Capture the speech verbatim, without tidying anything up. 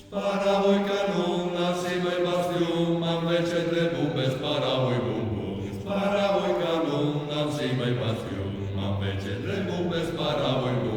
Sparavo i canon ansima ai bastion, ma anvece dle bombe sparavo i bombon. Sparavo i canon ansima ai bastion, ma anvece dle bombe sparavo i